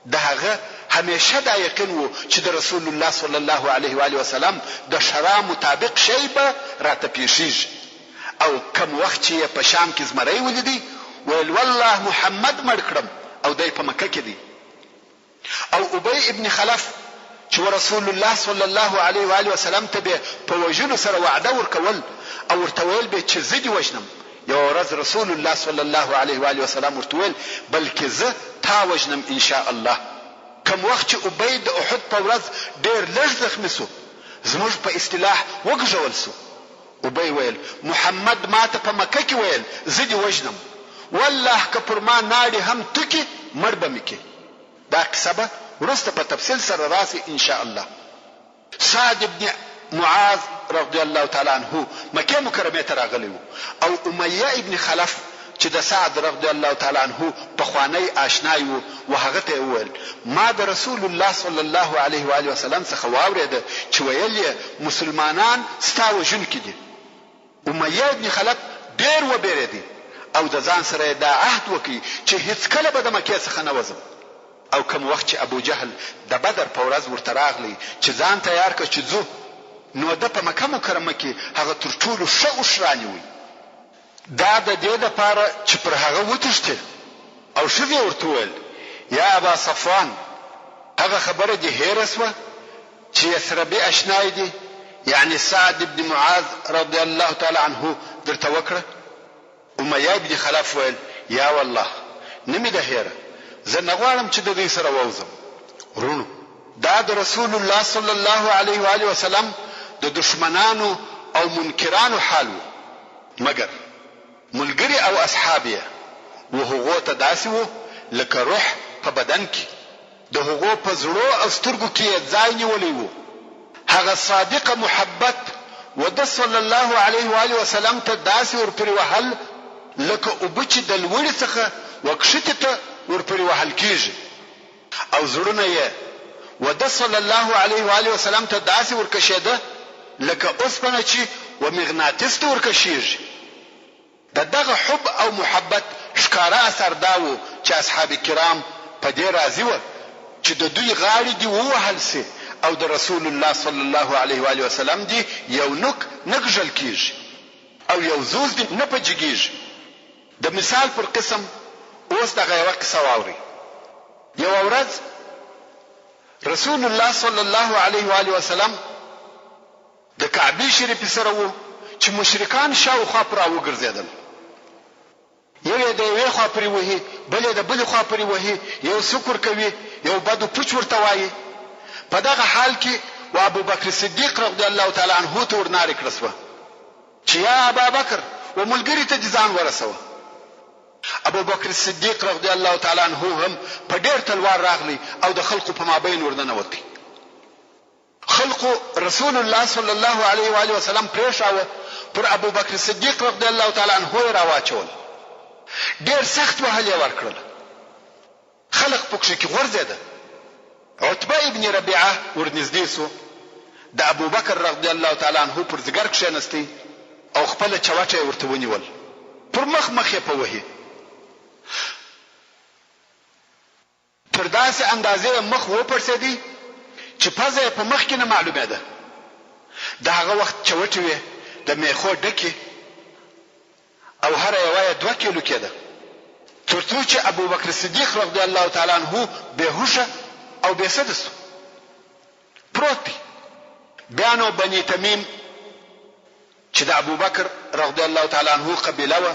د هغه همېشه دا یقین وو چې د رسول الله صلی الله علیه و آله وسلم د ښرا مطابق شی به راته پېښېږي او کوم وخت چې یې په شام کې زمری ولیدی ویل والله محمد مړ کړم او دی په مکه کې دی. او ابی ابن خلف چې ورسول الله صلی الله علیه و آله وسلم ته به په وژلو سره وعده ورکول او ورته ویل به چې زه دې وژنم، یوه ورځ رسول الله صلی الله علیه و آله وسلم ورته وویل، بلکې زه تا وژنم ان شاء الله. کوم وخت چې ابی د احد په ورځ ډېر لږ زخمي شو، زموږ په اصطلاح وګږول شو، ابی ویل، محمد ماته په مکه کې ویل زه دې وژنم، والله که پر ما ناړي هم تو کړي مړ به مې کړي. دا قصه به وروسته په تفصیل سره راشي ان شاء الله. سعد بن معاذ رضی الله تعالی عنه مکې مکرمې ته راغلی وو او امیه ابن خلف چې د سعد رضی الله تعالی عنه پخوانی آشنای وو و هغه ته یې وویل، ما د رسول الله صلی الله علیه و آله وسلم څخه واورېده چې ویل یې مسلمانان ستا وژونکي دي. امیه ابن خلف ډېر وبېرېدی او د ځان سره یې دا عهد وکړ چې هیڅکله به د مکې څخه نه وځم. او کوم وخت چې ابوجهل د بدر په ورځ ورته راغلی چې ځان تیار کړه چې ځو نو ده په مکه مکرمه کې هغه تر ټولو ښه اوښ رانیوی، دا د دې لپاره چې پر هغه وتښتي او ښځې یې ورته وویل، یا ابا صفوان! هغه خبره دې هېره شوه چې یثربي اشنای دې یعنې سعد بن معاذ رضی الله تعالی عنه درته وکړه؟ امیه بن خلف ویل، یا والله! نه مې ده هېره، زه نه غواړم چې د دوی سره ووځم. وروڼو! دا د رسول الله صلی الله علیه و آله وسلم د دښمنانو او منکرانو حال وو، مګر ملګري او اصحاب یې و هغو ته داسې وو لکه روح په بدن کې. د هغو په زړو او سترګو کې یې ځای نیولی وو، هغه صادقه محبت و ده صلی الله علیه و آله وسلم ته داسې ورپورې وهل لکه اوبه چې د لوړې څخه و کښتې ته ورپورې وهل کیږي او زړونه یې و ده صلی الله علیه و آله وسلم ته داسې ورکشېده لکه اوسپنه چې و مغناطیس ته ورکشیږي. د دغه حب او محبت ښکاره اثر دا وو چې اصحاب کرام په دې راضي وه چې د دوی غاړې دې ووهل شي او د رسول الله صلی الله علیه وآله وسلم دې یو نوک نه کږل کیږي او یو زوز دې نه په جګیږي. د مثال پر قسم اوس دغه یوه قصه واورئ. یوه ورځ رسول الله صلی الله علیه وآله وسلم د کعبې شریفې سره وو چې مشرکان شاوخوا پر راوګرځېدل. یو یې د یوې خوا پورې وهي، بل یې د بلې خوا پورې وهي، یو سوک ورکوي، یو بد و پوچ ورته وایي. په دغه حال کې و ابوبکر صدیق رضی الله تعالی عنه ته ورنارې کړه شوه چې یا ابابکر! و ملګري ته دې ځان ورسوه. ابوبکر صدیق رضی الله تعالی عنه هم په ډېر تلوار راغلی او د خلقو په مابین ورننوتی. خلقو رسول الله صلی الله علیه و آله وسلم پرېښاوه، پر ابوبکر صدیق رضی الله تعالی عنه یې راواچول، ډېر سخت وهل یې ورکړل، خلق پکښې کې غورځېده، عتبه ابن ربیعه ورنږدې شو، د ابوبکر رضی الله تعالی عنه پر ځیګر کښېنستی او خپله چوټه یې ورته ونیول، پر مخ مخ یې په وهي. تر داسې اندازې یې مخ وپړسېدی چې پزه یې په مخ کې نه معلومېده. د هغه وخت چوټې وې، د مېخو ډکې او هره یوه یې دوه کیلو کېده. تر څو چې ابوبکر صدیق رضی الله تعالی عنه بې هوښه او بې سده شو. پروت دی. بیا نو بني تمیم چې د ابوبکر رضی الله تعالی عنه قبیله وه،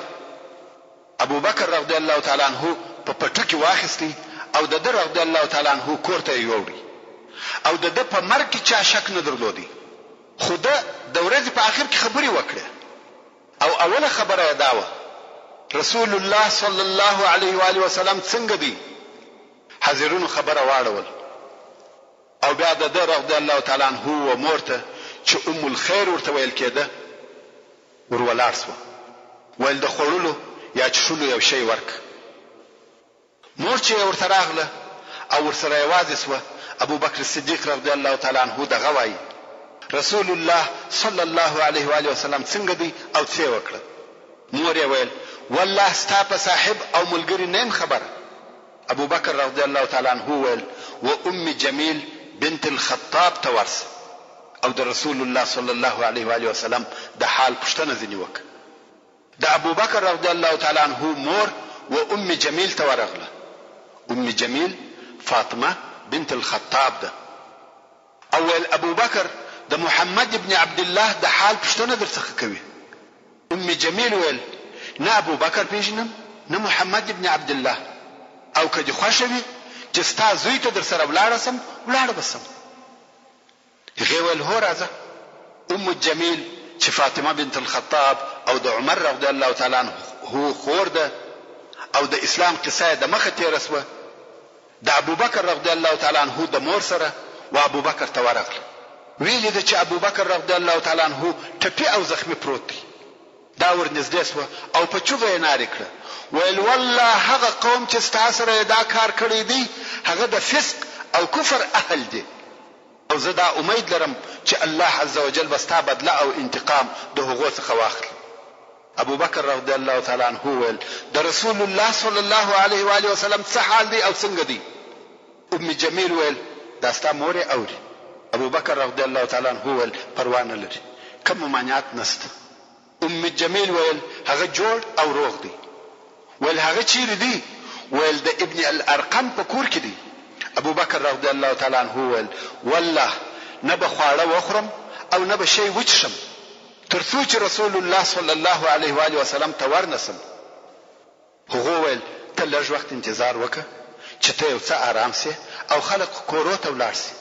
ابوبکر رضی الله تعالی عنه په پټو کې واخیستی او د ده رضی الله تعالی عنه کور ته یې یوړی او د ده په مرګ کې چا شک نه درلودی خو ده د ورځې په اخر کې خبرې وکړې او اوله خبره یې دا وه، رسول الله صلی الله علیه وآله وسلم څنګه دی؟ حاضرینو خبره واړول او بیا د ده رضی الله تعالی عنه و مور ته چې ام الخیر ورته ویل کېده ور ولاړ شوه ویل د خوړلو یا چښلو یو شی ورکړه. مور چې یې ورته راغله او ورسره یوازې شوه، ابوبکر صدیق رضی الله تعالی عنه دغه وایي، رسول الله صلی الله علیه وآله وسلم څنګه دی او څه یې وکړل؟ مور یې ویل، والله ستا په صاحب او ملګري نه یم خبره. ابوبکر رضی الله تعالی عنه وویل، و ام جمیل بنت الخطاب ته ورشه او د رسول الله صلی الله علیه وآله وسلم د حال پوښتنه ځینې وکړه. د ابوبکر رضی الله تعالی عنه مور و ام جمیل ته ورغله، ام جمیل فاطمه بنت الخطاب ده، او ویل ابوبکر د محمد بن عبدالله د حال پوښتنه درڅخه کوي، ام جمیل ویل نه ابوبکر پیژنم نه محمد بن عبدالله او که دې خوښه وي چې ستا زوی ته درسره ولاړه شم ولاړه به شم. هغې ویل، هو راځه. ام الجمیل چې فاطمه بنت الخطاب او د عمر رضی الله تعالی عنه خور ده او د اسلام قصه یې د مخه تېره شوه، د ابوبکر رضی الله تعالی عنه د مور سره و ابوبکر ته ورغله. ویې لیده چې ابوبکر رضی الله تعالی عنه ټپي او زخمي پروت دی. دا ورنږدې شوه او په چغه یې نارې کړه، ویل، والله هغه قوم چې ستا سره یې دا کار کړی دی، هغه د فسق او کفر اهل دي. او زه دا امید لرم چې الله عزوجل به ستا بدله او انتقام د هغو څخه واخلي. ابوبکر رضی الله تعالی عنه وویل، د رسول الله صلی الله علیه وآله وسلم څه حال دی او څنګه دی؟ ام جمیل وویل، دا ستا مور یې اوري. ابوبکر رضی الله تعالی عنه وویل، پروا نه لري، کوم ممانعت نشته. ام جمیل ویل، هغه جوړ او روغ دی. ویل، هغه چیرې دی؟ ویل، د ابن الارقم په کور کې دی. ابوبکر رضی الله تعالی عنه وویل، والله نه به خواړه وخورم او نه به شی وچښم تر څو چې رسول الله صلی الله علیه وآله وسلم ته ورنه شم. هغو ویل، ته لږ وخت انتظار وکړه چې ته یو څه آرام شې او خلق کورو ته ولاړ شي.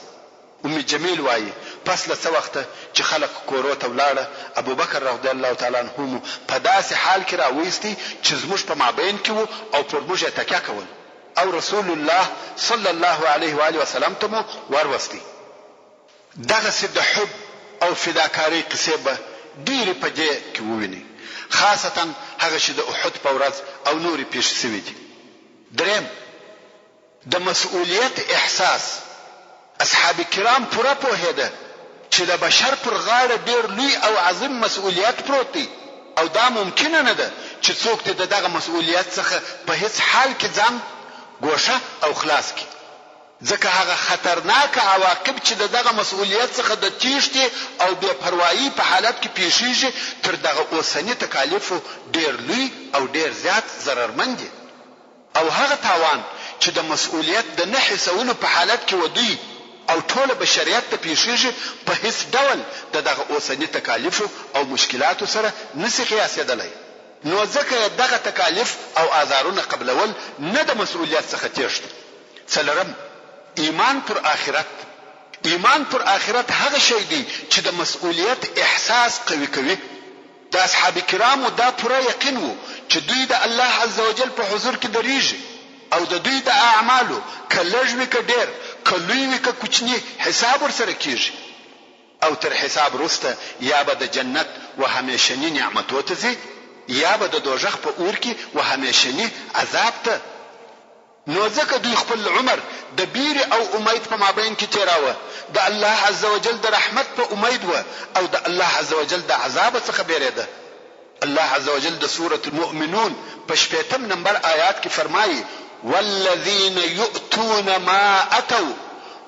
ام جمیل وايي، پس له څه وخته چې خلق کورو ته ولاړه، ابوبکر رضی الله تعالی عنه مو په داسې حال کې راوایستی چې زموږ په مابین کې وو او پر موږ یې تکیه کول او رسول الله صلی الله علیه وآله وسلم ته مو وروستی. دغسې د حب او فداکارۍ قصې به ډېرې په دې کې ووینئ، خاصتاً هغه چې د احد په ورځ او نورې پېښې شوې دي. درېیم، د مسؤلیت احساس، اصحاب کرام پوره پوهېده چې د بشر پر غاړه ډېر لوی او عظیم مسؤلیت پروت دی او دا ممکنه نه ده چې څوک دې د دغه مسؤلیت څخه په هېڅ حال کې ځان ګوښه او خلاص کړي. ځکه هغه خطرناک عواقب چې د دغه مسؤلیت څخه د تیښتې او بې پروایۍ په حالت کې پیښیږي تر دغه اوسني تکالیفو ډیر لوی او ډیر زیات ضررمن دي او هغه تاوان چې د مسؤلیت د نه حسولو په حالت کې و دوی او ټوله بشریت ته پیښیږي په هیڅ ډول د دغه اوسني تکالیفو او مشکلاتو سره نشي قیاسیدلی نو ځکه یې دغه تکالیف او آزارونه قبلول نه د مسؤلیت څخه تیښته. څلورم، ایمان پر آخرت، ایمان پر آخرت هغه شی دی چې د مسؤلیت احساس قوي کوي. د اصحاب کرامو دا پوره یقین وو چې دوی د الله عزوجل په حضور کې درېږي او د دوی د اعمالو که لږ وي که ډېر، که لوی وي که کوچني حساب ورسره کېږي او تر حساب وروسته یا به د جنت و همېشني نعمتو ته ځي یا به د دوږخ په اور کې و همېشني عذاب ته. نو ځکه دوی خپل عمر د بیرې او امید په مابین کې تیراوه، د الله عزوجل د رحمت په امید وه او د الله عزوجل د عذابه څخه بیریده. الله عزوجل د سورة المؤمنون په شپیتم نمبر آیات کې فرمایي، والذین یؤتون ما اتوا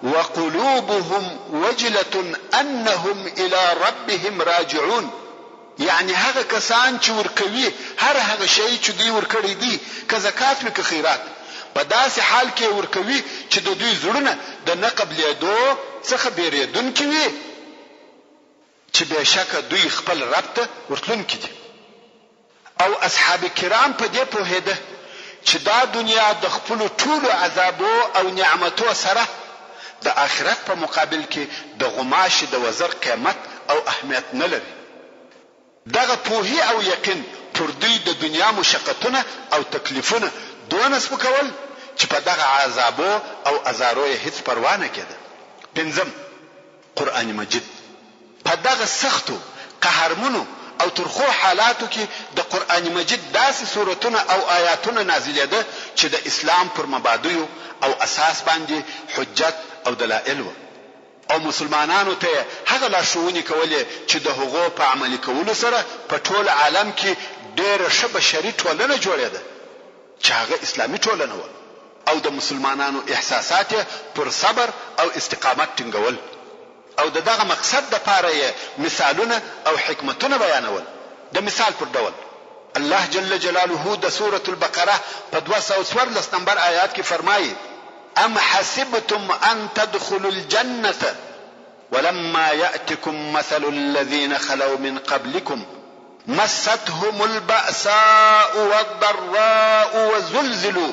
وقلوبهم وجلة انهم الی ربهم راجعون. یعنې هغه کسان چې ورکوي هر هغه شی چې دوی ورکړی دی، که زکات وي که خیرات، په داسې حال کې یې ورکوي چې د دوی زړونه د نه قبلېدو څخه بېرېدونکي وي، چې بېشکه دوی خپل رب ته ورتلونکي دي. او اصحاب کرام په دې پوهېده. چې دا دنیا د خپلو ټولو عذابو او نعمتو سره د آخرت په مقابل کې د غوماشې د وزر قیمت او اهمیت نه لري. دغه پوهي او یقین پر دوی د دنیا مشقتونه او تکلیفونه دونه سپکول چې په دغه عذابو او ازارو یې هیڅ پروا نه کېده. پنځم، قرآن مجید په دغه سختو، قهرمنو او ترخو حالاتو کې د قرآن مجید داسې سورتونه او آیاتونه نازلېده چې د اسلام پر مبادیو او اساس باندې حجت او دلائل وه او مسلمانانو ته یې هغه لارښوونې کولې چې د هغو په عملي کولو سره په ټول عالم کې ډېره ښه بشري ټولنه جوړېده. چې هغه اسلامي ټولنه وه او د مسلمانانو احساسات یې پر صبر او استقامت ټینګول او د دغه مقصد لپاره یې مثالونه او حکمتونه بیانول، د مثال پر ډول الله جل جلاله د سورة البقره په 214 نمبر آیات کې فرمایي، ام حسبتم ان تدخلوا الجنة ولما یأتکم مثل الذین خلو من قبلکم مستهم البأساء والضراء وزلزلوا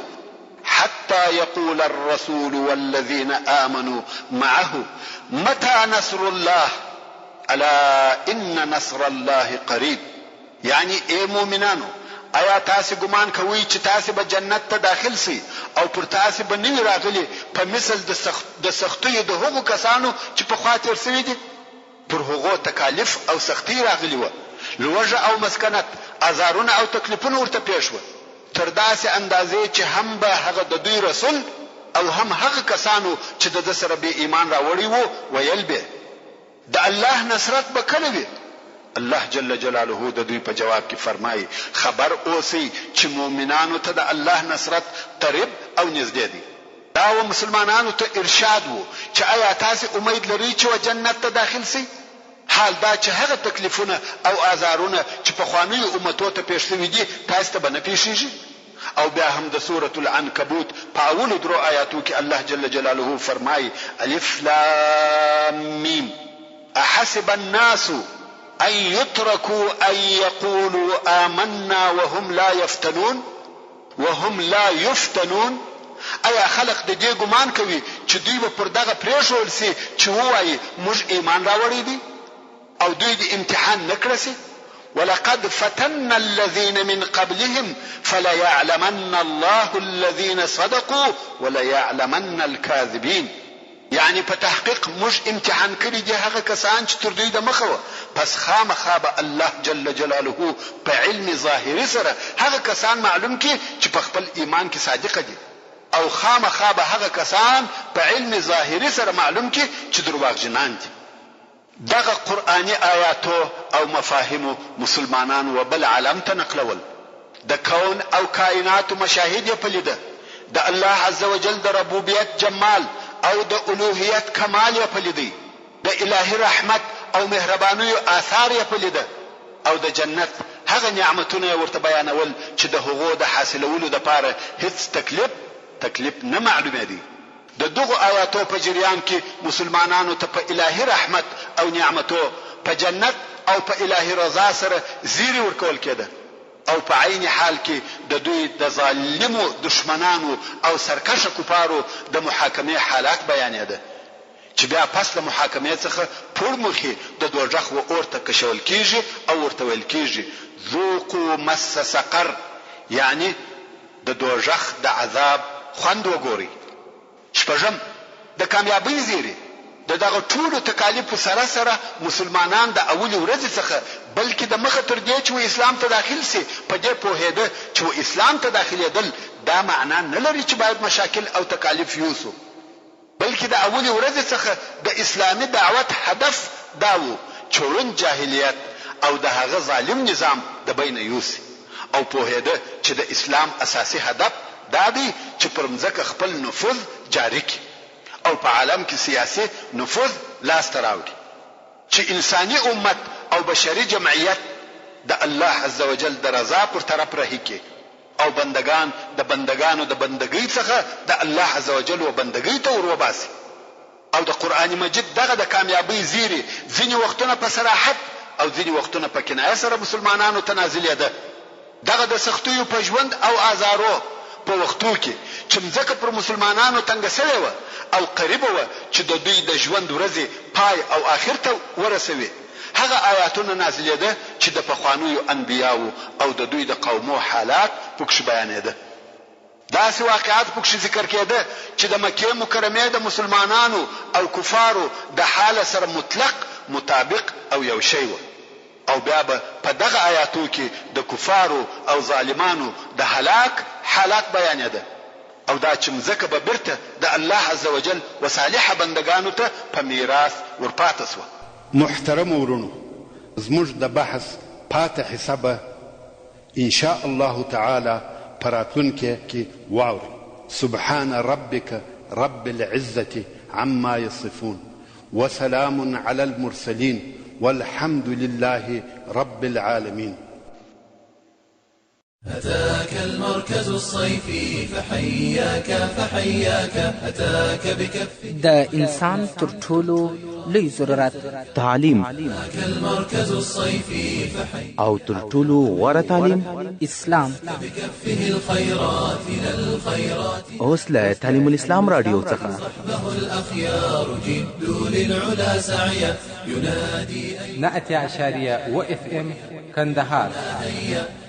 حتى يقول الرسول والذين آمنوا معه متى نصر الله الا ان نصر الله قريب یعنی اې مؤمنانو! ایا تاسې ګمان کوئ چې تاسې به جنت ته داخل شئ او پر تاسې به نه وي راغلي په مثل د سختیو د هغو کسانو چې پخوا تېر شوي دي؟ پر هغو تکالیف او سختۍ راغلي وه، لوږه او مسکنت، ازارونه او تکلیفونه ورته پېښ وه، تر داسې اندازې چې هم به هغه د دوی رسول او هم هغه کسانو چې د ده سره بې ایمان راوړی وو، ویل بې. د الله نصرت به کله وي؟ الله جل جلاله د دوی په جواب کې فرمايي، خبر اوسئ چې مؤمنانو ته د الله نصرت قریب او نږدې دی. دا و مسلمانانو ته ارشاد وو چې ایا تاسې امید لرئ چې و جنت ته داخل شئ؟ حال دا چې هغه تکلیفونه او آزارونه چې پخوانیو امتو ته پېښ شوي دي تاسې ته به نه پېښېږي؟ او بیا هم د سورة العنکبوت په اولو درو آیاتو کې الله جل جلاله فرمايي، الف لام میم احسب الناس ان یترکوا ان یقولوا آمنا وهم لا یفتنون وهم لا یفتنون ایا خلق د دې ګمان کوي چې دوی به پر دغه پرېښوول شي چې ووايي موږ ایمان راوړی دی؟ او دوی دې امتحان نه کړه شي، ولقد فتنا الذین من قبلهم فلیعلمن الله الذین صدقوا وليعلمن الکاذبین یعنې په تحقیق موږ امتحان کړي دي هغه کسان چې تر دوی د مخه وه، پس خامخا به الله جل جلاله په علم ظاهري سره هغه کسان معلوم کړي چې په خپل ایمان کې صادقه دي او خامخا به هغه کسان په علم ظاهري سره معلوم کړي چې درواغجنان دي. دغه قرآني آیاتو او مفاهیمو مسلمانان و بل عالم ته نقلول، د کون او کائناتو مشاهد یې په لیده، د الله عزوجل د ربوبیت جمال او د الوهیت کمال یې په لیدی، د الهي رحمت او مهربانیو آثار یې په لیده او د جنت هغه نعمتونه یې ورته بیانول چې د هغو د حاصلولو لپاره هیڅ تکلیف تکلیف نه معلومېدی. د دغو آیاتو په جریان کې مسلمانانو ته په الهي رحمت او نعمتو، په جنت او په الهي رضا سره زیری ورکول کېده او په عین حال کې د دوی د ظالمو دښمنانو او سرکشه کفارو د محاکمې حالات بیانېده چې بیا پس له محاکمې څخه پوړ مخي د دوږخ و اور ته کشول کېږي او ورته ویل کېږي، ذوقوا مس سقر، یعنې د دوږخ د عذاب خوند وګورئ. شپږم، د کامیابۍ زیری، د دغه ټولو تکالیفو سره سره مسلمانان د اولې ورځې څخه بلکې د مخه تر دې چې و اسلام ته داخل شي په دې پوهېده چې و اسلام ته داخلېدل دا معنا نه لري چې باید مشاکل او تکالیف یوسو. بلکې د اولې ورځې څخه د اسلامي دعوت هدف دا وو چې ړوند جاهلیت او د هغه ظالم نظام د بینه یوسي او پوهېده چې د اسلام اساسي هدف دا دی چې پر مځکه خپل نفوذ جاري کړي او په عالم کې سیاسي نفوذ لاس ته راوړي چې انساني امت او بشري جمعیت د الله عزوجل د رضا پر طرف رهي کړي. او بندګان د بندګانو د بندګۍ څخه د الله عزوجل و بندګۍ ته ور وباسي او د قرآن مجید دغه د کامیابۍ زیري ځینې وختونه په صراحت او ځینې وختونه په کنایه سره مسلمانانو ته نازلېده. دغه د سختیو په ژوند او آزارو، په وختو کې چې مځکه پر مسلمانانو تنګه شوې وه او قریبه وه چې د دوی د ژوند ورځې پای او آخر ته ورسوي، هغه آیاتونه نازلېده چې د پخوانیو انبیاوو او د دوی د قومو حالات پکښې بیانېده. داسې واقعات پکښې ذکر کېده چې د مکې مکرمې د مسلمانانو او کفارو د حاله سره مطلق مطابق او یو شی وه. او بیا به په دغه آیاتو کې د کفارو او ظالمانو د هلاک حالات بیانېده او دا چې مځکه به بیرته د الله عزوجل و صالحه بندګانو ته په میراث ورپاته شوه. محترمو وروڼو! زموږ د بحث پاته حصه به ان شاء الله تعالی په راتلونکې کې واورئ. سبحان ربک رب العزة عما يصفون وسلام علی المرسلین والحمد لله رب العالمین. أتاك المركز الصيفي فحياك فحياك أتاك بكف د انسان تر ټولو لوی ضرورت تعلیم أتاك المركز الصيفي فحياك او تر ټولو غوره تعلیم اسلام بكفه الخيرات إلى الخيرات اوس له تعلیم الاسلام راډیو څخه صحبه الأخيار جدوا للعلا سعيا ينادي نه اتیا اعشاریه اووه اف ام کندهار. هيا.